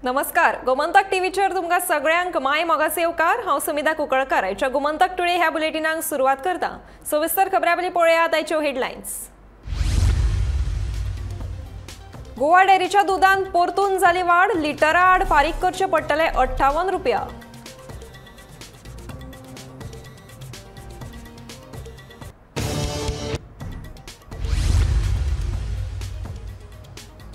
नमस्कार, गोमंतक टीव्हीचेर तुमकां सगळ्यांक my मोगाचे येवकार। हांव सुमिता कुंकळकर आयच्या गोमंतक टुडे ह्या बुलेटिनाक सुरवात करता। सविस्तर खबरां पयलीं पळयात आयच्यो हेडलायन्स। गोवा डेअरीच्या दुदान परतून जाली वाड, लिटरा आड फारीक करचे पडटले 58 रुपया।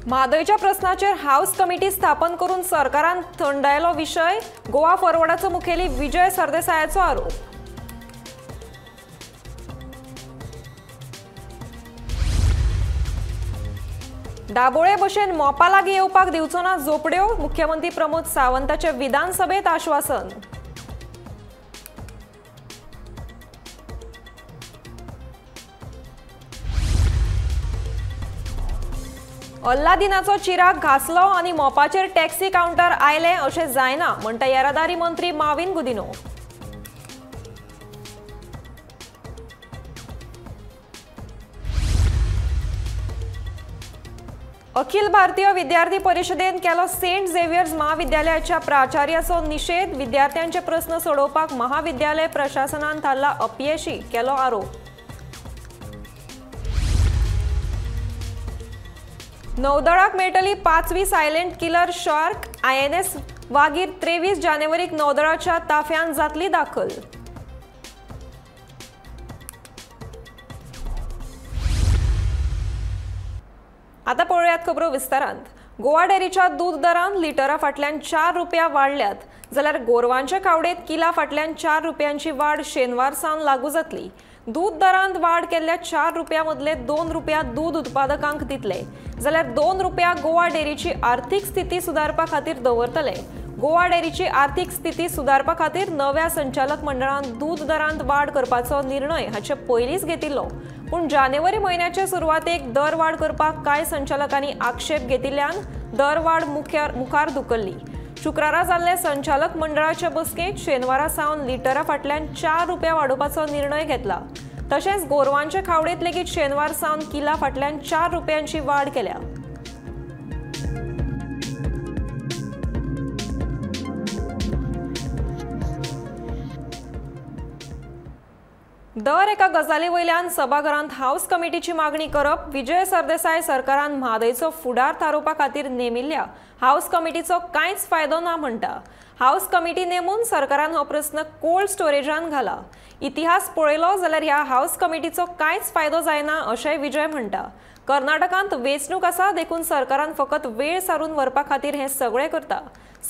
म्हादयच्या प्रस्नाचेर हाऊस कमिटी स्थापन करून सरकारान थंडायलो विशय, गोवा फॉरवर्डाचो मुखेली विजय सरदेसायाचो आरोप। दाबोळे भशेन मोपा लागीं येवपाक दिवचो ना झोपड्यो, मुख्यमंत्री प्रमोद सावंताचे विधानसभेत आश्वासन। अल्लादिनाचो चिराग घासलो आनी मोपाचेर टॅक्सी कावंटर आयले अशें जायना म्हणटा येरादारी मंत्री माविन गुदिन्हो। अखिल भारतीय विद्यार्थी परिषदेन केलो सेंट झेवियर्स महाविद्यालयाच्या प्राचार्याचो निषेध, विद्यार्थ्यांचे प्रस्न सोडोवपाक महाविद्यालय प्रशासनान थारला अपयशी, केलो आरोप। नौदळाक मेळटली 5वी silent killer shark, INS Vagir 23 जानेवारीक नौदळाच्या ताफ्यान जातली दाखल। आता पळोवयात खबरो विस्तारांत। गोवा डेअरीच्या दूद दरान लिटरा फाटल्यान 4 रुपया वाडल्यात, जाल्यार गोरवांचे खावडेंत किला फाटल्यान 4 रुपयांची वाड शेनवार सावन लागू जातली। दूध दरांत वाड केल्ल्या 4 रुपया मदले 2 रुपया दूध उत्पादकांक दितले, जाल्यार 2 रुपया गोवा डेअरीची आर्थिक स्थिती सुदारपा खातीर दवरतले। गोवा डेअरीची आर्थिक स्थिती सुदारपा खातीर नव्या संचालक मंडळान दूध दरांत वाड करपाचो निर्णय हाचे पयलींच घेतिल्लो, पूण जानेवारी म्हयन्याचे सुरवातेक दरवाड करपाक कांय संचालकांनी आक्षेप घेतिल्ल्यान दरवाड मुखार धुकल्ली। शुक्रारा जाल्ले संचालक मंडळाचे बसकेंत शेनवारा सावन लिटरा फाटल्यान 4 रुपया वाडोवपाचो निर्णय घेतला। तशेंच गोरवांचे खावडेंत लेगीत शेनवार सावन किला फाटल्यान 4 रुपयांची वाड केल्या। दर एका गजाली वयल्यान सभाघरांत हाऊस कमिटीची मागणी करप, विजय सरदेसाय सरकारान म्हादयचो फुडार थारोवपा खातीर नेमिल्ल्या हाऊस कमिटीचो कांयच फायदो ना म्हणटा। हाऊस कमिटी नेमून सरकारान हो प्रस्न कोल्ड स्टोरेजान घाला। इतिहास पळयलो जाल्यार ह्या हाऊस कमिटीचो कांयच फायदो जायना अशेंय विजय म्हणटा। कर्नाटकांत वेंचणूक आसा देखून सरकारान फकत वेळ सारून व्हरपा खातीर हें सगळें करता।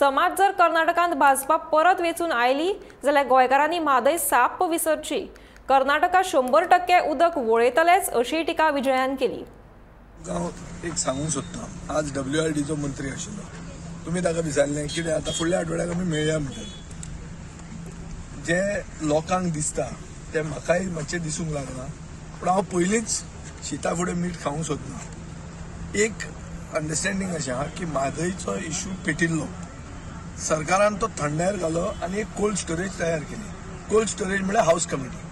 समाज जर कर्नाटकांत भाजपा परत वेंचून आयली जाल्यार गोंयकारांनी म्हादय साप्प विसरची। कर्नाटका 100% उदक वळयतलेच अशी टिका विजयान केली। हांव एक सांगूंक सोदता, आज WRDचो मंत्री आशिल्लो, तुमी ताका विचारलें कितें आतां फुडल्या आठवड्याक आमी मेळया म्हणटात। जे लोकांक दिसता तें म्हाकाय मातशें दिसूंक लागना, पूण हांव पयलींच शिता फुडें मीठ खावंक सोदना। एक अंडरस्टँडींग अशें आहा की म्हादयचो इशू पेटिल्लो, सरकारान तो थंडायर घालो आनी एक कोल्ड स्टोरेज तयार केली। कोल्ड स्टोरेज म्हळ्यार हाऊस कमिटी।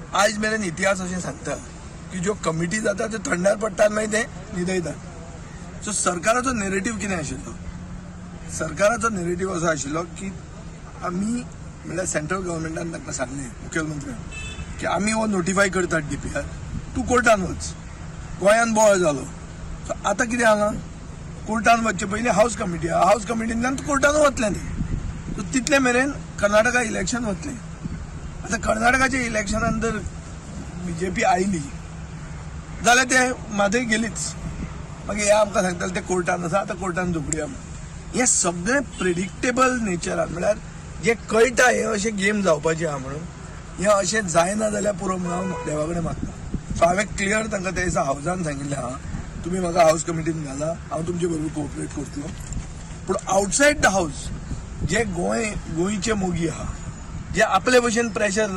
आयज मेरेन इतिहास अशें सांगता की ज्यो कमिटी जाता त्यो थंडार पडटात, मागीर ते न्हिदयतात। सो सरकाराचो नेरेटीव कितें आशिल्लो, सरकाराचो नेरेटीव असो आशिल्लो की आमी म्हणल्यार सेंट्रल गव्हर्मेंटान तांकां सांगलें मुखेलमंत्र्यान की आमी हो नोटिफाय करतात DPR, तूं कोर्टान वच। गोंयान बोवाळ जालो। सो आतां कितें आहा, कोर्टान वचचे पयलीं हाऊस कमिटी आहा, हाऊस कमिटींतल्यान कोर्टान वतलें तें। सो तितले मेरेन कर्नाटका इलेक्शन वतलें। आतां कर्नाटकाच्या इलेक्शनान जर BJP आयली जाल्यार ते म्हादय गेलीच। मागीर हे आमकां सांगताले ते कोर्टान आसा, आतां कोर्टान झोपडया। हें सगळें प्रिडिक्टेबल नेचरान, म्हळ्यार जे कळटा हें अशें गेम जावपाचें आहा म्हणून हें अशें जायना जाल्यार पुरो म्हणून हांव देवा कडेन मागता। सो हांवें क्लियर तांकां त्या दिसा हावजान सांगिल्लें आहा, तुमी म्हाका हाऊस कमिटीन घाला, हांव तुमचे बरोबर कोऑपरेट करतलो, पूण आवटसायड the house जे गोंयचे मोगी आहा, जे आपले भशेन प्रेशर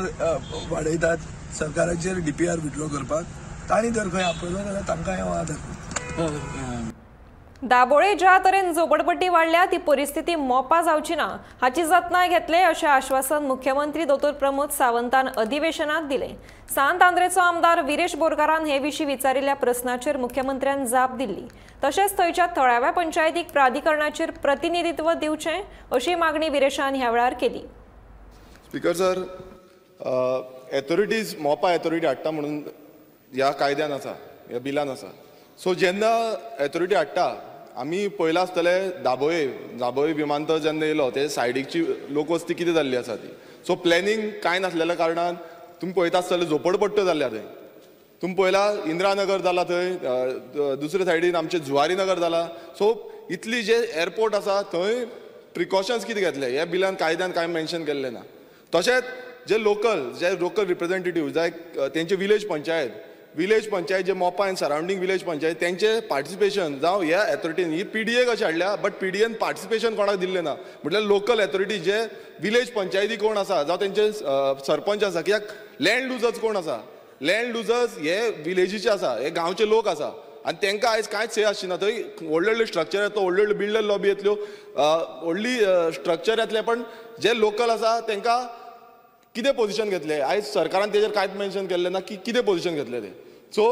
वाडयतात सरकाराचेर DPR withdraw करपाक, तांणी जर खंय आपयलो जाल्यार तांकां हांव आदार करता। दाबोळे ज्या तरेन झोपडपट्टी वाडल्या ती परिस्थिती मोपा जावची ना हाची जतनाय घेतले अशें आश्वासन मुख्यमंत्री दोतोर प्रमोद सावंतान अधिवेशनात दिलें। सांत आंद्रेचो आमदार विरेश बोरकारान हे विशीं विचारिल्ल्या प्रस्नाचेर मुख्यमंत्र्यान जाप दिल्ली। तशेंच थंयच्या थळाव्या पंचायतीक प्राधिकरणाचेर प्रतिनिधित्व दिवचें अशी मागणी विरेशान ह्या वेळार केली। Speaker sir, authorities Mopa authority हाडटा म्हणून ह्या कायद्यान आसा, ह्या बिलान आसा। सो जेन्ना एथॉरिटी हाडटा आमी पळयलां आसतलें दाबोळे दाबोळे विमानतळ जेन्ना येयलो ते सायडीकची लोकवस्ती कितें जाल्ली आसा ती। सो प्लॅनिंग कांय नासलेल्या कारणान तुमी पळयता आसतले झोपडपट्ट्यो जाल्ल्या थंय। तुमी पळयला इंदिरानगर जाला थंय, दुसरे सायडीन आमचें जुवारी नगर जाला। सो इतली जे एअरपोर्ट आसा थंय प्रिकॉशन्स कितें घेतले ह्या बिलान कायद्यान कांय मेन्शन केल्लें ना। तशेंच जे लोकल रिप्रेझेंटेटिव्ह जाय तेंचे village panchayat, village panchayat J Mopa and surrounding village panchayat तेंचे पार्टिसिपेशन जावं ह्या एथॉरिटीन ही पीडीए कशें हाडल्या बट पीडीएन पार्टिसिपेशन कोणाक दिल्लें ना। म्हटल्यार लोकल एथॉरिटी जे विलेज पंचायती कोण आसा जावं तेंचे सरपंच आसा, कित्याक लँड लुजर्स कोण आसा, लँड लुजर्स हे विलेजीचे आसा, हे गांवचे लोक आसा आनी तांकां आयज कांयच से आसची ना। थंय व्हडले व्हडले स्ट्रक्चर येतलो, व्हडले व्हडले बिल्डर लॉबी येतल्यो, व्हडली स्ट्रक्चर येतले, पण जे लोकल आसा तांकां कितें पोजिशन घेतलें आयज सरकारान तेजेर कांयच मेन्शन केल्लें ना की कितें पोजिशन घेतलें तें। सो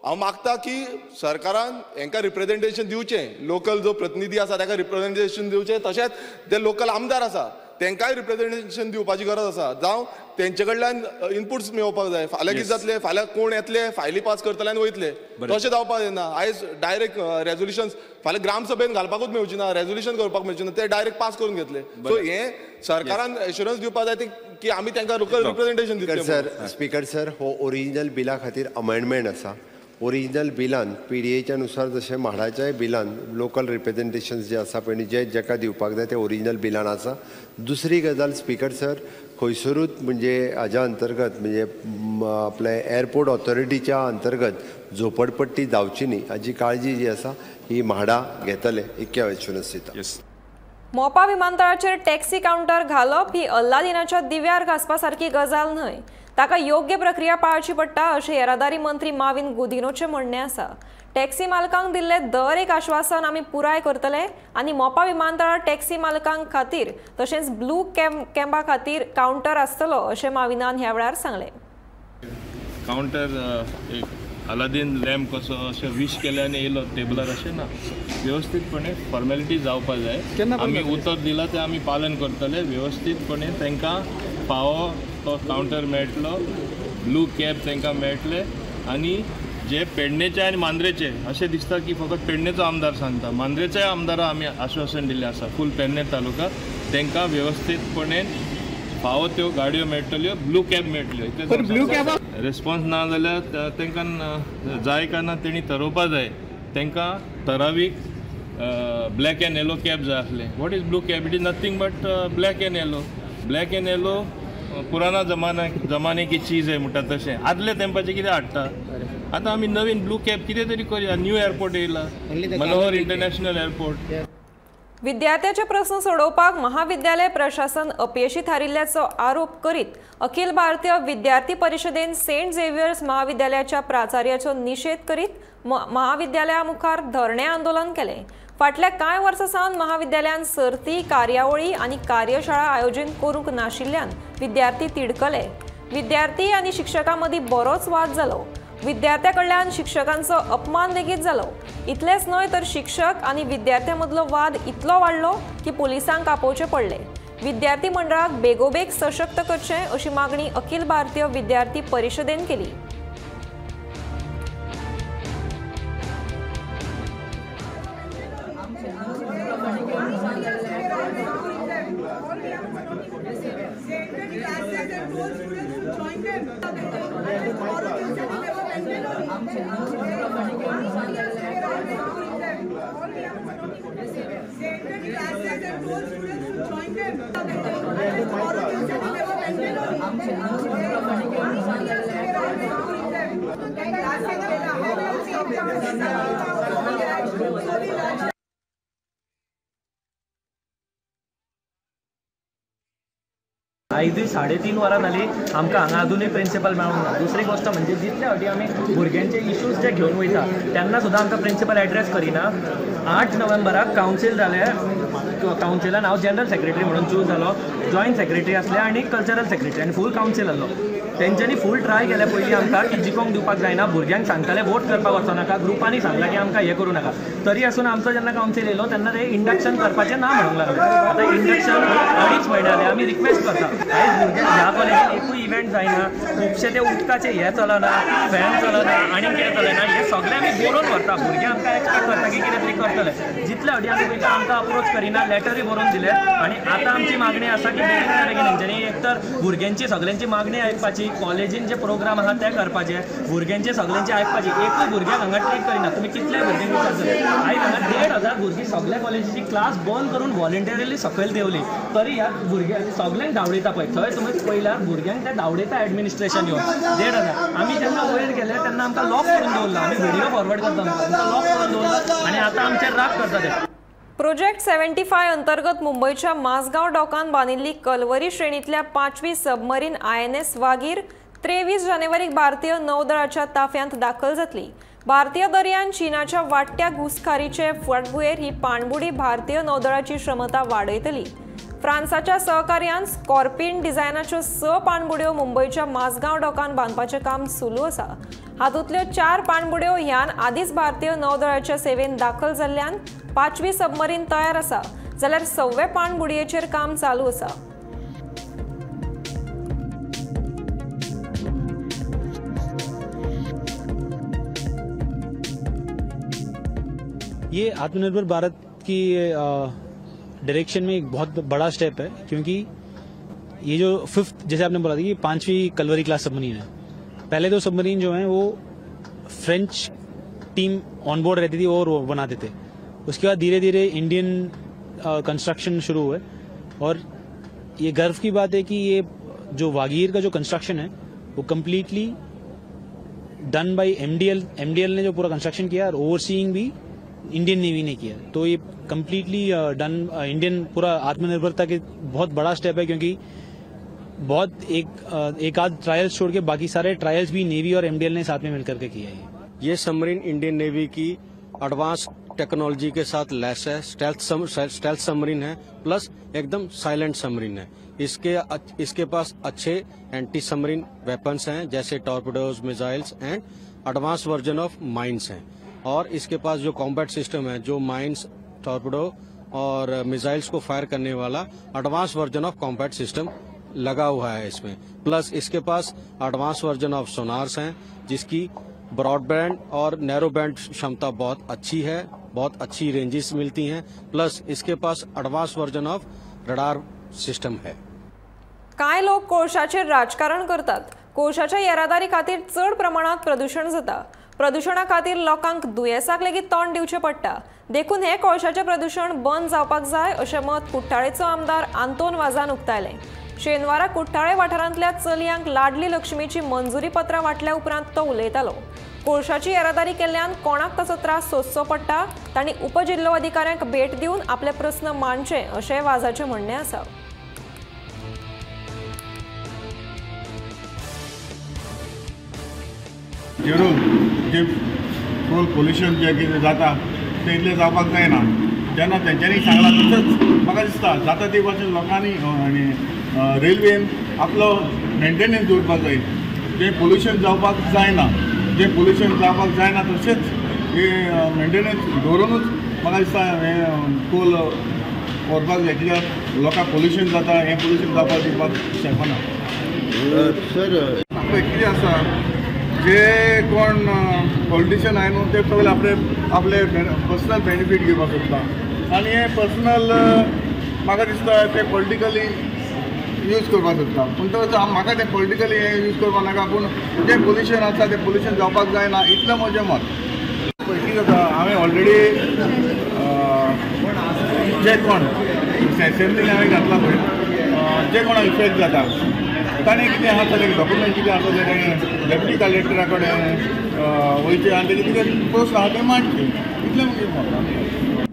हांव मागता की सरकारान हेंकां रिप्रेझेंटेशन दिवचें, लोकल जो प्रतिनिधी आसा ताका रिप्रेझेंटेशन दिवचें, तशेंच जे लोकल आमदार आसा तांकांय रिप्रेझेंटेशन दिवपाची गरज आसा, जावं तेंचे कडल्यान इनपुट्स मेळोवपाक जाय। फाल्यां कितें जातलें, फाल्यां कोण येतले फायली पास करतले आनी वयतले, तशें जावपाक जायना। आयज डायरेक्ट रेजोल्युशन फाल्यां ग्रामसभेन घालपाकूच मेळची ना, रेजोल्युशन करपाक मेळचें ना, ते डायरेक्ट पास करून घेतले। सो हें सरकारान एश्युरन्स दिवपाक जाय की आमी तांकां लोकल रिप्रेझेंटेशन दितले। सर, स्पीकर सर, हो ओरिजिनल बिला खातीर अमेंडमेंट आसा। ओरिजिनल बिलान पीडीएच्या नुसार जशें म्हाडाच्याय बिलान लोकल रिप्रेझेंटेशन जे आसा पळय जे जाका दिवपाक जाय ते ओरिजिनल बिलान आसा। दुसरी गजाल स्पीकर सर, खंयसरूच म्हणजे हाज्या अंतर्गत म्हणजे आपले एअरपोर्ट ऑथॉरिटीच्या अंतर्गत झोपडपट्टी जावची न्ही हाजी काळजी जी आसा ही म्हाडा घेतले इतक्या एश्युरन्स दिता। मोपा विमानतळाचेर टॅक्सी कावंटर घालप ही अल्लादिनाच्या दिव्यार घासपा सारकी गजाल न्हय, ताका योग्य प्रक्रिया पाळची पडटा अशें येरादारी मंत्री माविन गुदिनोचें म्हणणें आसा। टॅक्सी मालकांक दिल्लें दर एक आश्वासन आमी पुराय करतले आनी मोपा विमानतळार टॅक्सी मालकांक खातीर तशेंच ब्लू कॅम्पा खातीर कावंटर आसतलो अशें माविनान ह्या वेळार सांगलें। कावंटर एक अलादीन लॅम्प कसो अशें वीश केलें आनी येयलो टेबलार अशें ना, वेवस्थीतपणे फॉर्मेलिटी जावपा जाय। आमी उतर दिलां तें आमी पालन करतले, वेवस्थीतपणे तांकां फावो तो कावंटर मेळटलो, ब्लू कॅब तांकां मेळटले। आनी जे पेडणेचे आनी मांद्रेचे अशें दिसता की फकत पेडणेचो आमदार सांगता, मांद्रेच्याय आमदारा आमी आश्वासन दिल्लें आसा फूल पेडणे तालुका तांकां वेवस्थीतपणे फावो त्यो गाडयो मेळटल्यो, ब्लू कॅब मेळटल्यो। रेस्पॉन्स ना जाल्यार तांकां जाय काय ना तेणी थरोवपा जाय। तांकां ठरावीक ब्लॅक एंड येलो कॅब जाय आसलें। What is blue cab? It is nothing but black and yellow. Black and yellow पुराना जमाने की चीज आहे म्हणटा तशें आदले तेंपाचें कितें हाडटा। आतां आमी नवीन ब्लू कॅब कितें तरी करुया। न्यू एअरपोर्ट येयला, मनोहर इंटरनॅशनल एअरपोर्ट। विद्यार्थ्याचे प्रस्न सोडोवपाक महाविद्यालय प्रशासन अपयशी थारिल्ल्याचो आरोप करीत अखिल भारतीय विद्यार्थी परिषदेन सेंट झेवियर्स महाविद्यालयाच्या प्राचार्याचो निषेध करीत महाविद्यालया मुखार धरणे आंदोलन केलें। फाटल्या कांय वर्सां सावन महाविद्यालयान सर्ती, कार्यावळी आनी कार्यशाळा आयोजन करूंक नाशिल्ल्यान विद्यार्थी तिडकले। विद्यार्थी आनी शिक्षकां मदीं बरोच वाद जालो। विद्यार्थ्यां कडल्यान शिक्षकांचो अपमान लेगीत जालो। इतलेंच न्हय तर शिक्षक आनी विद्यार्थ्यां मदलो वाद इतलो वाडलो की पुलिसांक आपोवचें पडलें। विद्यार्थी मंडळाक बेगोबेग सशक्त करचें अशी मागणी अखिल भारतीय विद्यार्थी परिषदेन केली। आयजूय 3.5 वरां जाली आमकां हांगा अजुनूय प्रिंसिपल मेळूंक ना. दुसरी गोश्ट म्हणजे जितले फावटी आमी भुरग्यांचे इशूज जे घेवन वयता तेन्ना सुद्दां आमकां प्रिंसिपल एड्रेस करिना. 8 नोव्हेंबराक कावन्सील जालें, कावन्सिलान हांव जनरल सेक्रेटरी म्हणून चूज जालो, जॉयंट सेक्रेटरी आसले आनी कल्चरल सेक्रेटरी आनी फूल कावन्सील आसलो. तेंच्यांनी फूल ट्राय केलें पयलीं आमकां की जिखोंक दिवपाक जायना, भुरग्यांक सांगताले वोट करपाक वचोनाका, ग्रुपांनी सांगलां की आमकां हें करूं नाका. तरी आसून आमचो जेन्ना कावन्सील येयलो तेन्ना ते इंडक्शन करपाचें ना म्हणूंक लागले. आतां इंडक्शन 2.5 म्हयने जाले आमी रिक्वेस्ट करता. आयज भुरग्यांक ह्या कॉलेजीन एकूय इव्हेंट जायना, खुबशे ते उदकाचे हें चलना, फॅन चलना आनी कितें चलना, हें सगळें आमी बरोवन व्हरता. भुरगे आमकां एक्सपेक्ट करता की कितें तरी करतले. जितले फावटी आमी वयता आमकां अप्रोच करिना, लॅटरूय बरोवन दिले. आनी आतां आमची मागणी आसा की बेगीन बेगीन हेंच्यांनी एक तर भुरग्यांची सगळ्यांची मागणी आयकपाची, कॉलेजीन जे प्रोग्राम आहा ते करपाचे, भुरग्यांचे सगळ्यांचे आयकपाचे. एकूय भुरग्याक हांगा ट्रीट करिना. तुमी कितले भुरग्यांक विचारतले? आयज हांगा 1500 भुरगीं सगल्या कॉलेजीची क्लास बंद करून व्हॉलंटियरली सकयल देंवली, तरी ह्या भुरग्यांक सगल्यांक धांवडयता. पळय थंय तुमी पळयल्यार भुरग्यांक ते धांवडयता एडमिनिस्ट्रेशन येवन 1500. आमी जेन्ना वयर गेले तेन्ना आमकां लॉक करून दवरला. आमी व्हिडियो फॉरवर्ड करता, आमकां लॉक करून दवरला आनी आतां आमचेर राग करता ते. प्रोजेक्ट 75 अंतर्गत मुंबईच्या माझगांव डॉकान बांदिल्ली कलवरी श्रेणीतल्या 5वी सबमरीन INS Vagir 23 जानेवारीक भारतीय नौदळाच्या ताफ्यांत दाखल जातली. भारतीय दर्यान चीनाच्या वाडट्या घुसखारीचे फाटभुंयेर ही पाणबुडी भारतीय नौदळाची क्षमता वाडयतली. फ्रांसाच्या सहकार्यान स्कॉर्पियन डिझायनाच्यो 6 पाणबुड्यो मुंबईच्या माझगांव डॉकान बांदपाचें काम सुरू आसा. हातूंतल्यो 4 पाणबुड्यो ह्यान आदींच भारतीय नौदळाच्या सेवेन दाखल जाल्ल्यान 5वी सबमरीन तयार आसा, जाल्यार 6वे पाणबुडयेचेर काम चालू आसा. ये आत्मनिर्भर भारत की डायरेक्शन में एक बहुत बड़ा स्टेप है, क्योंकि ये जो 5th, जैसे आपने बोला था कि 5वीं कलवरी क्लास सबमरीन है. पहले दो सबमरीन जो हैं वो फ्रेंच टीम ऑन बोर्ड रहती थी और वो बनाते थे. उसके बाद धीरे धीरे इंडियन कंस्ट्रक्शन शुरू हुए और ये गर्व की बात है कि ये जो वागीर का जो कंस्ट्रक्शन है वो कम्प्लीटली डन बाय एमडीएल ने जो पूरा कंस्ट्रक्शन किया और ओवरसीइंग भी इंडियन नेवी ने किया. तो ये कम्प्लीटली डन इंडियन पूरा आत्मनिर्भरता के बहुत बड़ा स्टेप है, क्योंकि बहुत एक आध ट्रायल्स छोड़ के बाकी सारे ट्रायल्स भी नेवी और एमडीएल ने साथ में मिलकर के किया है. ये सबमरीन इंडियन नेवी की एडवांस टेक्नोलॉजी के साथ लैस है, स्टेल्थ सबमरीन है, प्लस एकदम साइलेंट सबमरीन है. इसके पास अच्छे एंटी सबमरीन वेपन्स हैं, जैसे torpedoes, missiles and advance version of mines हैं. और इसके पास जो कॉम्बैट सिस्टम है, जो माइंस, टॉर्पेडो और मिसाइल्स को फायर करने वाला advance version of combat system लगा हुआ है इसमें. प्लस इसके पास एडवांस वर्जन ऑफ सोनार्स हैं, जिसकी ब्रॉडबैंड और नैरो बैंड क्षमता बहुत अच्छी है, बहुत अच्छी रेंजेस मिलती हैं. प्लस इसके pass advance version of radar system है. कांय लोक कोळशाचेर राजकारण करतात. कोळशाच्या येरादारी खातीर चड प्रमाणात प्रदूषण जाता. प्रदूषणा खातीर लोकांक दुयेंसाक लेगीत तोंड दिवचें पडटा. देखून हे कोळशाचें प्रदूषण बंद जावपाक जाय अशें मत कुठ्ठाळेचो आमदार आंतोन वाजान उक्तायलें. शेनवारा कुठ्ठाळे वाठारांतल्या चलयांक लाडली लक्ष्मीची मंजुरी पत्रां वांटल्या उपरांत तो उलयतालो. कोळशाची येरादारी केल्ल्यान कोणाक ताचो त्रास सोंसचो पडटा तांणी उपजिल्लोधिकाऱ्यांक भेट दिवन आपले प्रस्न मांडचे अशें वाजाचें म्हणणें आसा. जरूर जे कोल पोल्युशन जें कितें जाता तें इतलें जावपाक जायना. जेन्ना तेंच्यांनी सांगलां तशेंच म्हाका दिसता जाता ते भाशेन लोकांनी आनी रेल्वेन आपलो मेंटेनन्स दवरपाक जाय. जें पोल्युशन जावपाक जायना, जें पोल्युशन जावपाक जायना तशेंच हें मेंटेनन्स दवरुनूच म्हाका दिसता हें कोल व्हरपाक जाय. कित्याक लोकांक पोल्युशन जाता, हें पोल्युशन जावपाक दिवपाक शकना. सर पळय कितें आसा, जे कोण पॉलिटिशियन आहाय न्हू ते सगळे आपले आपले पर्सनल बेनिफीट घेवपाक सोदता आनी हे पर्सनल म्हाका दिसता ते पॉलिटिकली यूज करपाक सोदता. पूण तो म्हाका तें पॉलिटिकली हें यूज करपाक नाका, पूण जें पोल्युशन आसा तें पोल्युशन जावपाक जायना इतलें म्हजें मत. पळय कितें जाता, हांवें ऑलरेडी जे कोण एसेंब्लीन हांवें घातला पळय, जे कोणाक इफेक्ट जाता ताणें कितें आसा तें डॉक्युमेंट कितें आसा तें डेप्युटी कलेक्टरा कडेन वयचें आनी तेजें कितें प्रस्न आसा तें मांडचें, इतलें म्हजें मत.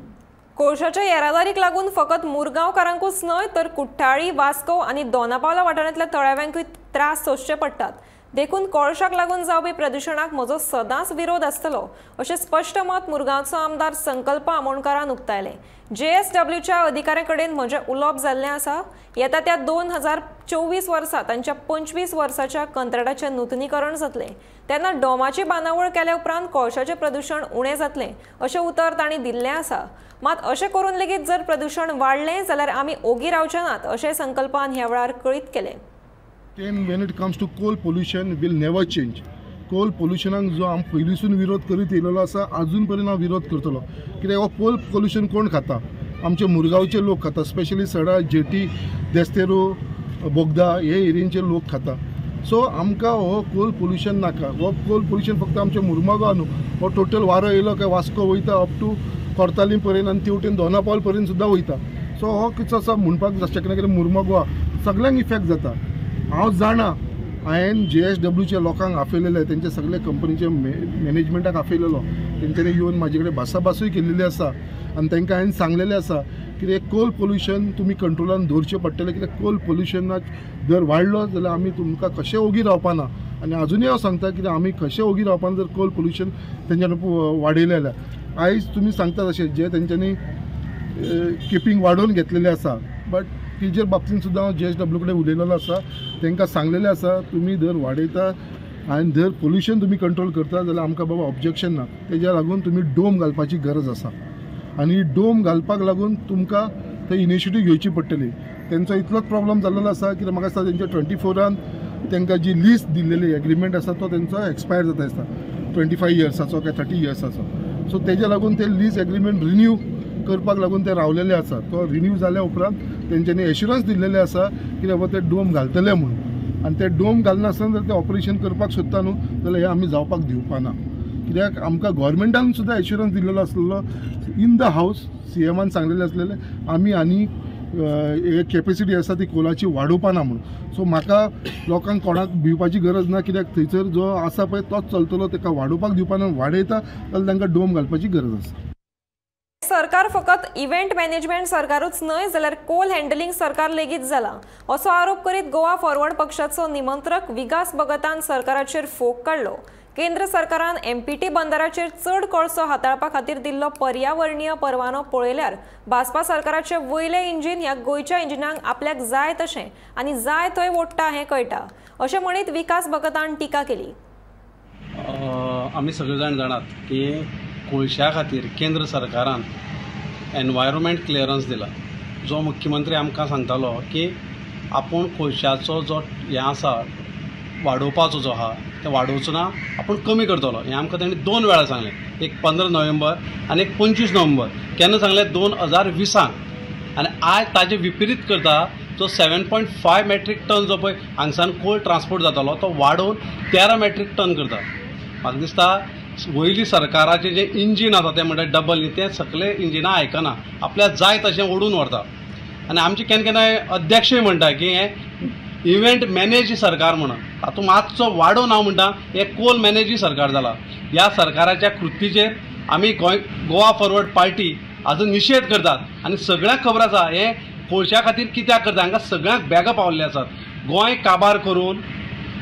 कोळशाच्या येरादारीक लागून फकत मुरगांवकारांकूच न्हय तर कुठ्ठाळी, वास्को आनी दोनापावला वाठारांतल्या तळाव्यांकूय त्रास सोंसचे पडटात. देखून कोळशाक लागून जावपी प्रदुशणाक म्हजो सदांच विरोध आसतलो अशें स्पश्ट मत मुरगांवचो आमदार संकल्प आमोणकारान उक्तायलें. जेएसडब्ल्यूच्या अधिकाऱ्यां कडेन म्हजें उलोवप जाल्लें आसा. येता त्या 2024 वर्सा तांच्या 25 वर्साच्या कंत्राटाचें नुतनीकरण जातलें तेन्ना डोमाची बांदावळ केल्या उपरांत कोळशाचें प्रदुशण उणें जातलें अशें उतर तांणी दिल्लें आसा. मात अशें करून लेगीत जर प्रदुशण वाडलें जाल्यार आमी ओगी रावचे नात अशें संकल्पान ह्या वेळार कळीत केलें. When it comes to coal pollution will never change. Coal पोल्युशनाक जो आम पयलींसून विरोध करीत येयलेलो आसा अजून पर्यंत हांव विरोध करतलो. कित्याक हो कोल पोल्युशन कोण खाता? आमचे मुरगांवचे लोक खाता, स्पेशली सडा, जेटी, देस्तेरो, बोगदा हे एरियेंचे लोक खाता. सो आमकां हो कोल पोल्युशन नाका. हो कोल पोल्युशन फक्त आमच्या मुरमागांव न्हू, हो टोटल वारो येयलो काय वास्को वयता अप टू कोर्तालीम पर्यंत आनी तेवटेन दोनापावल पर्यंत सुद्दां वयता. सो हो कितें आसा म्हणपाक शकना कित्याक मुरमागोवा सगळ्यांक इफेक्ट जाता. हांव जाणा हांवें जेएसडब्ल्यूच्या लोकांक आपयलेले, तेंचे सगळे कंपनीचे मॅनेजमेंटाक आपयलेलो, तेंच्यांनी येवन म्हाजे कडेन भासाभासूय केल्लेली आसा आनी तांकां हांवें सांगलेलें आसा कित्याक कोल पोल्युशन तुमी कंट्रोलान दवरचें पडटलें. कित्याक कोल पोल्युशनाक जर वाडलो जाल्यार आमी तुमकां कशें ओगी रावपाना आनी आजुनूय हांव सांगता कित्याक आमी कशें ओगी रावपाना जर कोल पोल्युशन तेंच्यांनी वाडयलें जाल्यार. आयज तुमी सांगता तशें जे तेंच्यांनी किपिंग वाडोवन घेतलेलें आसा, बट तेजेर बाबतीन सुद्दां हांव जेएसडब्ल्यू कडेन उलयलेलो आसा, तांकां सांगलेलें आसा तुमी जर वाडयता आनी जर पोल्युशन तुमी कंट्रोल करता जाल्यार आमकां बाबा ऑब्जेक्शन ना. तेज्या लागून तुमी डोम घालपाची गरज आसा आनी डोम घालपाक लागून तुमकां थंय इनिशिएटीव घेवची पडटली. तेंचो इतलोच प्रॉब्लम जाल्लो आसा कित्याक म्हाका दिसता तेंच्या 24 तांकां जी लीज दिल्लेली एग्रीमेंट आसा तो तेंचो एक्सपायर जाता दिसता 25 इयर्साचो काय 30 इयर्साचो. सो तेज्या लागून ते लीज एग्रीमेंट रिन्यू करपाक लागून ते रावलेले आसा. तो रिन्यू जाल्या उपरांत तेंच्यांनी एश्युरन्स दिल्लेले आसा की बाबा ते डोम घालतले म्हणून आनी ते डोम घालनासतना जर ते ऑपरेशन करपाक सोदता न्हू जाल्यार हें आमी जावपाक दिवपाना. कित्याक आमकां गोवोरमेंटान सुद्दां एश्युरन्स दिल्लेलो आसलेलो इन the house, सीएमान सांगलेलें आसलेलें आमी आनी एक कॅपेसिटी आसा ती कोलाची वाडोवपाना म्हणून. सो म्हाका लोकांक कोणाक भिवपाची गरज ना कित्याक थंयसर जो आसा पळय तोच चलतलो, ताका वाडोवपाक दिवपाना, वाडयता जाल्यार तांकां डोम घालपाची गरज आसा. सरकार फकत इव्हेंट मॅनेजमेंट सरकारूच न्हय जाल्यार कोल हँडलिंग सरकार लेगीत जाला असो आरोप करीत गोवा फॉरवर्ड पक्षाचो निमंत्रक विकास भगतान सरकाराचेर फोग काडलो. केंद्र सरकारान एमपीटी बंदराचेर चड कोळसो हाताळपा खातीर दिल्लो पर्यावरणीय परवानो पळयल्यार भाजपा सरकाराचे वयले इंजीन ह्या गोंयच्या इंजिनांक आपल्याक जाय तशें आनी जाय थंय ओडटा हें कळटा अशें म्हणीत विकास भगतान टिका केली. आमी सगळे जाण जाणात की कोळशा खातीर केंद्र सरकारान एनवायरमेंट क्लियरन्स दिला. जो मुख्यमंत्री आमकां सांगतालो की आपूण कोळशाचो जो हें आसा वाडोवपाचो जो आहा ते वाडोवचो ना, आपूण कमी करतलो, हें आमकां ताणें 2 वेळा सांगलें. एक 15 नोव्हेंबर आनी एक 25 नोव्हेंबर. केन्ना सांगलें? 2020. आनी आयज ताजे विपरीत करता. जो 7.5 मेट्रीक टन जो पळय हांगसान कोल ट्रान्सपोर्ट जातालो तो वाडोवन 13 मेट्रीक टन करता. म्हाका दिसता वयली सरकाराचें जें इंजीन आसा तें म्हणल्यार डबल न्ही, तें सगळें इंजिनां आयकना, आपल्याक जाय तशें ओडून व्हरता. आनी आमचे केन्ना केन्नाय अध्यक्षय म्हणटा की हें इव्हेंट मॅनेज सरकार म्हणून, तातूंत मातसो वाडोवन हांव म्हणटा हें कोल मॅनेज सरकार जाला. ह्या सरकाराच्या कृतीचेर आमी गोवा फॉरवर्ड पार्टी आजून निशेध करतात आनी सगळ्यांक खबर आसा हें कोळशा खातीर कित्याक करता. हांकां सगळ्यांक बॅगां पावल्लीं आसात. गोंय काबार करून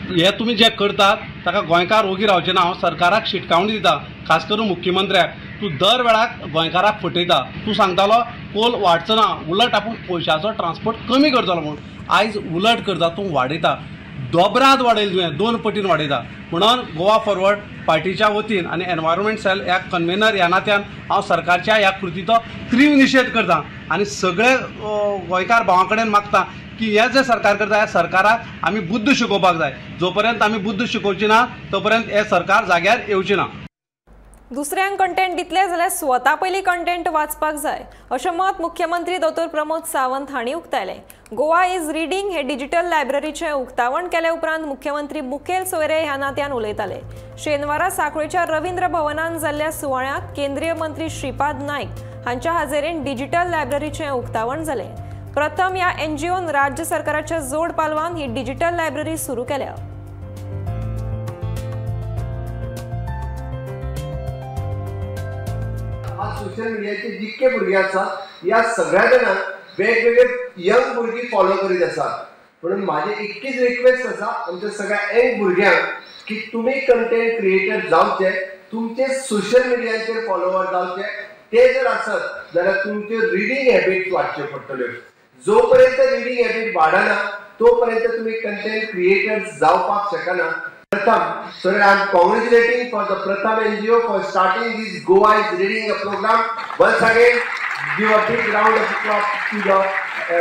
हे तुमी जें करतात ताका गोंयकार ओगी रावचे ना. हांव सरकाराक शिटकावणी दिता, खास करून मुख्यमंत्र्याक, तूं दर वेळाक गोंयकाराक फटयता. तूं सांगतालो कोल वाडचो ना, उलट आपूण कोळशाचो ट्रान्सपोर्ट कमी करतलो म्हणून, आयज उलट करता, तूं वाडयता, दोबराद वाडयले तुवें, 2 पटीन वाडयता. म्हणून गोवा फॉरवर्ड पार्टीच्या वतीन आनी एनवायरमेंट सेल ह्या कन्वेनर ह्या नात्यान हांव सरकारच्या ह्या कृतीचो तीव्र निशेध करता आनी सगळे गोंयकार भावां कडेन मागता की हें जें सरकार करता ह्या सरकाराक आमी बुद्द शिकोवपाक जाय. जो पर्यंत आमी बुद्द शिकोवची ना तो पर्यंत हें सरकार जाग्यार येवचें ना. दुसऱ्यांक कंटेंट दितले जाल्यार स्वता पयलीं कंटेंट वाचपाक जाय अशें मत मुख्यमंत्री दोतोर प्रमोद सावंत हांणी उक्तायलें. गोवा is reading हे डिजिटल लायब्ररीचें उक्तावण केले उपरांत मुख्यमंत्री मुखेल सोयरे ह्या नात्यान उलयताले. शेनवारा सांखळेच्या रवींद्र भवनान जाल्ल्या सुवाळ्यांत केंद्रीय मंत्री श्रीपाद नायक हांच्या हाजेरेन डिजिटल लायब्ररीचें उक्तावण जालें. प्रथम ह्या एनजीओन राज्य सरकाराच्या जोड पालवान ही डिजिटल लायब्ररी सुरू केल्या. आज सोशल मिडियाचे जितके भुरगे आसा ह्या सगळ्या जाणांक वेगवेगळे यंग भुरगीं फॉलो करीत आसात. म्हणून माझी इतकीच रिक्वेस्ट आसा आमच्या सगळ्या यंग भुरग्यांक की तुमी कंटेंट क्रिएटर जावचे, तुमचे सोशल मिडियाचेर फॉलोवर जावचे. ते जर आसत जाल्यार तुमचे रिडींग हॅबिट्स वाडच्यो पडटल्यो. जो पर्यंत रिडींग हॅबिट वाडना तोपर्यंत तुम्ही कंटेंट क्रिएटर्स जावपाक शकना. Pratham, sir, I am congratulating for the Pratham NGO for starting this Goa is reading a program. Once again give a big round of applause to the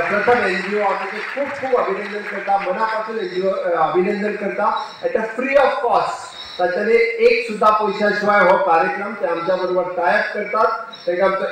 Pratham NGO. आमचे खूप खूप अभिनंदन करता, मनापासून NGO अभिनंदन करता. At a free of cost, तांच्यांनी एक सुद्धा पैशा शिवाय हो कार्यक्रम ते आमच्या बरोबर टायप करतात. ताका आमचो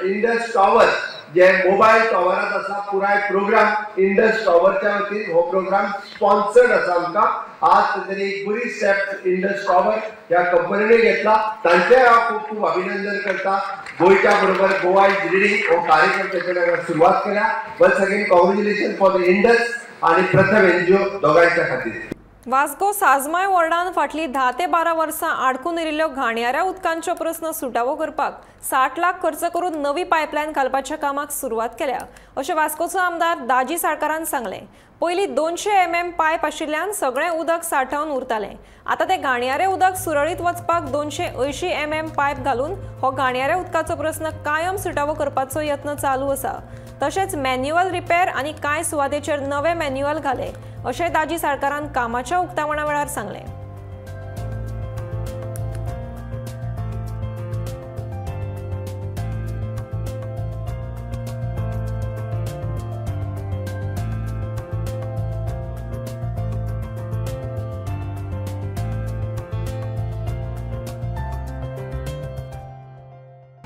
इंडस टॉवर जे मोबायल टॉवरात आसा, पुराय प्रोग्राम इंडस टॉवरच्या वतीन हो प्रोग्राम स्पॉन्सर्ड आसा आमकां. आज तांच्यांनी एक बरी स्टेप इंडस टॉवर ह्या कंपनीने घेतला, तांचें हांव खूब खूब अभिनंदन करता. गोंयच्या बरोबर गोवा is reading हो कार्यक्रम तांच्या सुरवात केल्या. Once again congratulation for the Indus आनी प्रथम एनजीओ दोगांच्या खातीर. वास्को साजमाय वॉर्डान फाटली 10 ते 12 वर्सां आडकून उरिल्ल्यो घाणयाऱ्या उदकांचो प्रस्न सुटावो करपाक 60 लाख खर्च करून नवी पायपलायन घालपाच्या कामाक सुरवात केल्या अशें वास्कोचो आमदार दाजी साळकारान सांगलें. पयलीं 200 mm पायप आशिल्ल्यान सगळें उदक सांठोवन उरतालें. आतां तें घाणयारें उदक सुरळीत वचपाक 280 mm पायप घालून हो घाणयाऱ्या उदकाचो प्रस्न कायम सुटावो करपाचो यत्न चालू आसा. तशेंच मॅन्युअल रिपेर आनी कांय सुवातेचेर नवे मॅन्युअल घाले अशें दाजी साळकारान कामाच्या उक्तावणा वेळार सांगलें.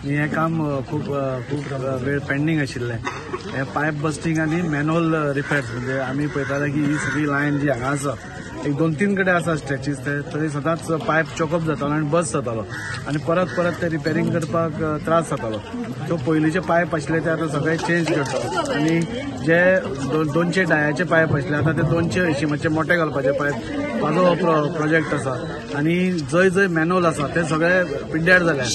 हें काम खूब खूब वेळ पेंडींग आशिल्लें. हें पायप बस्टिंग आनी मॅन्युअल रिपेर्स, म्हणजे आमी पळयताले की ही सगळी लायन जी हांगा आसा एक 2-3 कडेन आसा स्ट्रेचीस, ते थंय सदांच पायप चॉकअप जातालो आनी बस जातालो आनी परत परत ते रिपेरींग करपाक त्रास जातालो. सो पयलींचे पायप आशिल्ले ते आतां सगळे चेंज करता आनी जे 200 डायाचे पायप आशिल्ले आतां ते 280 मातशे मोठे घालपाचे पायप, ताजो हो प्रोजेक्ट आसा. आनी जंय जंय मॅन्युअल आसा ते सगळे पिड्ड्यार जाल्या,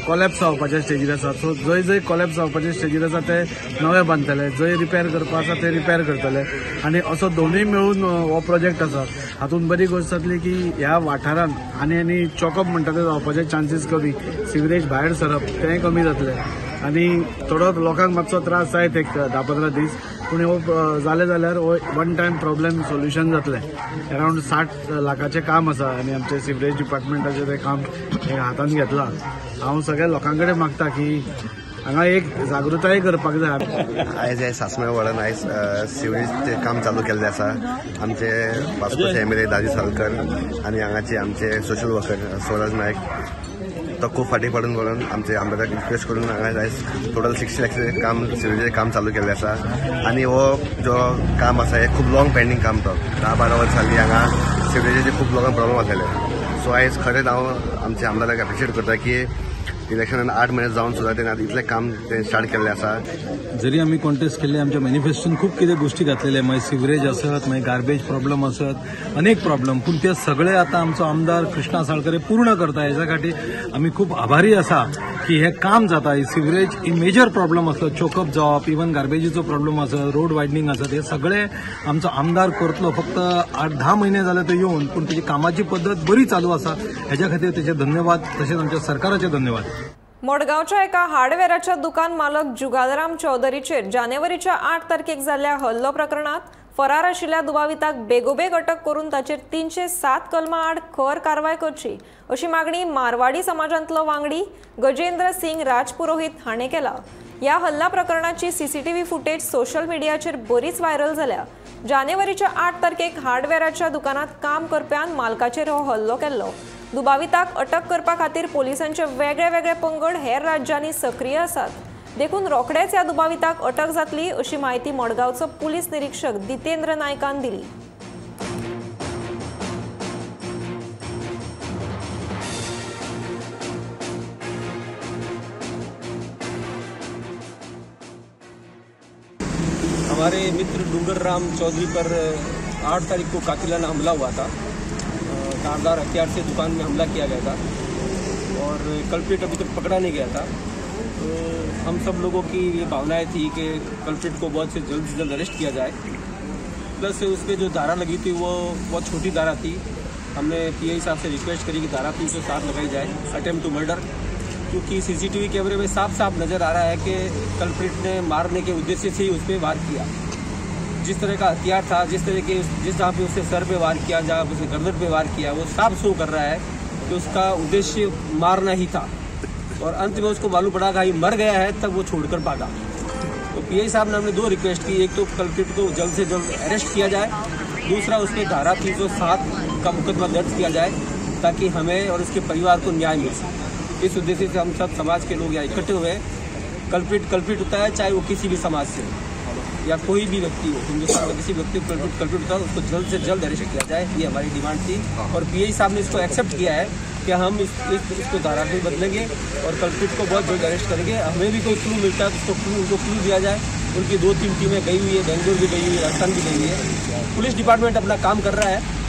कॉलॅप्स जावपाच्या स्टेजीर आसा. सो जंय जंय कॉलॅप्स जावपाचे स्टेजीर आसा ते नवे बांदतले, जंय रिपेर करपा आसा ते रिपेर करतले आनी असो दोनूय मेळून हो प्रोजेक्ट आसा. हातूंत बरी गोश्ट जातली की ह्या वाठारांत आनी आनी चॉकअप म्हणटा ते जावपाचे चान्सीस कमी, सिवरेज भायर सरप तेंय कमी जातलें आनी थोडो लोकांक मातसो त्रास जायत एक 10-15 दीस, पूण हो जालें जाल्यार हो वन टायम प्रॉब्लेम सोल्युशन जातलें. अरावंड 60 लाखाचें काम आसा आनी आमचें सिवरेज डिपार्टमेंटाचें तें काम हें हातांत घेतलां. हांव सगळ्या लोकां कडेन मागता की हांगा एक जागृताय करपाक जाय. आयज हे सासमाय वॉर्डान आयज सिवरेजचें काम चालू केल्लें आसा. आमचे वास्कोचे MLA Daji Salkar आनी हांगाचे आमचे सोशल वर्कर स्वराज नायक तो खूब फाटीं पडून पडून आमचे आमदाराक रिक्वेस्ट करून हांगा आयज टोटल 60 लाखाचें काम सिवरेजाचें काम चालू केल्लें आसा. आनी हो जो काम आसा हें खूब लॉंग पेंडींग काम, तो 10-12 वर्सां जालीं हांगा सिवरेजाचे खूब लोकांक प्रॉब्लम आसलेले. सो आयज खरेंच हांव आमच्या आमदाराक एप्रिशिएट करता की इलेक्शनान 8 म्हयने जावन सुद्दां तेणें इतलें काम तें स्टार्ट केल्लें आसा. जरी आमी कॉन्टेस्ट केल्ले आमच्या मॅनिफेस्टोन खूब कितें गोश्टी घातलेले, मागीर सिवरेज आसत, मागीर गार्बेज प्रॉब्लम आसत, अनेक प्रॉब्लम, पूण ते सगळे आतां आमचो आमदार कृष्णा साळकर पूर्ण करता. हेच्या खातीर आमी खूब आभारी आसा की हें काम जाता. सिवरेज ही मेजर प्रॉब्लम आसलो, चोकअप जावप, इवन गार्बेजीचो प्रॉब्लम आसत, रोड वायडनींग आसत, हे सगळे आमचो आमदार करतलो. फक्त 8-10 म्हयने जाले तो येवन, पूण तेजी कामाची पद्दत बरी चालू आसा, हेच्या खातीर तेचे धन्यवाद, तशेंच आमच्या सरकाराचे धन्यवाद. मडगांवच्या एका हार्डवेराच्या दुकान मालक जुगालराम चौधरीचेर जानेवारीच्या 8 तारखेक जाल्ल्या हल्लो प्रकरणात फरार आशिल्ल्या दुबाविताक बेगोबेग अटक करून ताचेर 307 कलमा आड खर कारवाय करची अशी मागणी मारवाडी समाजांतलो वांगडी गजेंद्र सिंग राजपुरोहित हाणें केला. ह्या हल्ला प्रकरणाची सीसीटीव्ही फुटेज सोशल मिडियाचेर बरीच व्हायरल जाल्या. जानेवारीच्या 8 तारखेक हार्डवेराच्या दुकानात काम करप्यान मालकाचेर हो हल्लो केल्लो. दुबाविताक अटक करपा खातीर पोलिसांचे वेगळे वेगळे पंगड हेर राज्यांनी सक्रीय आसात, देखून रोखडेच ह्या दुबाविताक अटक जातली अशी माहिती मडगांवचो पुलीस निरीक्षक जितेंद्र नायकान दिली. हमारे मित्र डूंगर राम चौधरी पर 8 तारीख को कातिलाना हमला हुआ था. धारदार हथियार से दुकान में हमला किया गया था और कल्प्रिट अभी तक पकड़ा नहीं गया था। तो हम सब लोगों की ये भावनाएं थी कि कल्प्रिट को बहुत से जल्द अरेस्ट किया जाए। प्लस उस पर जो धारा लगी थी वो बहुत छोटी धारा थी। हमने पीआई साहब से रिक्वेस्ट करी कि धारा 307 लगाई जाए, अटेम्प्ट टू मर्डर, क्योंकि सीसीटीवी कैमरे में साफ साफ नज़र आ रहा है कि कल्प्रिट ने मारने के उद्देश्य से ही उस पर वार किया। जिस तरह का हथियार था, जिस तरह के जिस जहाँ पे उससे सर पे वार किया, जहाँ पे उसे गर्दन पे वार किया, वो साफ शो कर रहा है कि उसका उद्देश्य मारना ही था। और अंत में उसको मालूम पड़ा कि मर गया है, तब वो छोड़कर भागा। तो पीआई साहब ने हमने दो रिक्वेस्ट की, एक तो कल्प्रिट को जल्द से जल्द अरेस्ट किया जाए, दूसरा उसके धारा 307 का मुकदमा दर्ज किया जाए ताकि हमें और उसके परिवार को न्याय मिल सके। इस उद्देश्य से हम सब समाज के लोग यहाँ इकट्ठे हुए। कल्प्रिट होता है, चाहे वो किसी भी समाज से हो या कोई भी व्यक्ति हो, हिंदुस्तान का किसी व्यक्ति कल्प्रिट होता है उसको जल्द से जल्द अरेस्ट किया जाए, ये हमारी डिमांड थी। और पीआई साहब ने इसको एक्सेप्ट किया है कि हम इसको धारा में बदलेंगे और कल्प्रिट को बहुत जल्द अरेस्ट करेंगे। हमें भी कोई क्लू मिलता है तो उसको उनको क्लू दिया जाए। उनकी 2-3 टीमें गई हुई है, बेंगलोर भी गई हुई है, राजस्थान भी गई हुई है। पुलिस डिपार्टमेंट अपना काम कर रहा है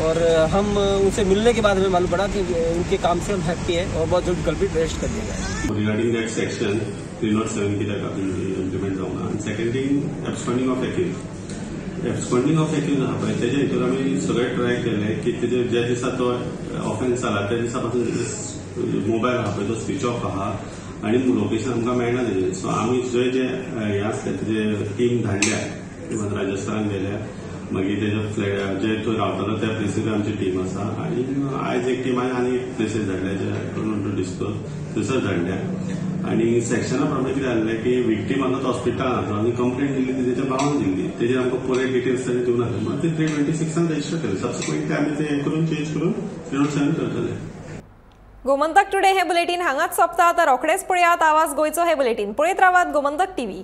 और हम उनसे मिलने के बाद हमें मालूम पड़ा कि उनके काम से हम हैप्पी हैं और बहुत जल्द कल्प्रिट अरेस्ट कर लिया जाए। रिगार्डिंग that section 307 कित्याक इम्प्लिमेंट जावंक ना, आनी second thing absconding of accused. Absconding of accused आहा पळय तेजे हितून आमी सगळे ट्राय केले की तेजे ज्या दिसा तो ऑफेन्स जाला त्या दिसा पासून मोबायल आहा पळय तो स्विच ऑफ आहा आनी लोकेशन आमकां मेळना तेजें. सो आमी जंय जे हें आसले तेजे टीम धाडल्या, इवन राजस्थानाक गेल्या, मागीर तेजो फ्लॅट जे थंय रावतालो त्या प्लेसीर आमची टीम आसा आनी आयज एक टीम आनी एक प्लेसीर धाडल्या जे I don't want to disclose थंयसर धाडल्या. आनी सेक्शना प्रमाणे कितें जाल्लें की विक्टीम आतां हॉस्पिटलान आसा आनी कंप्लेंट दिल्ली ती तेच्या भावान दिल्ली, तेजेर आमकां पुरे डिटेल्स ताणें दिवंक नासले, म्हणून ते 326 रजिस्टर केलें. सबसिक्वंटली आमी ते हें करून चेंज करून 307 करतले. गोमंतक टुडे हे बुलेटीन हांगाच सोंपता. आतां रोखडेच पळयात आवाज गोंयचो हे बुलेटीन. पळयत रावात गोमंतक टीव्ही.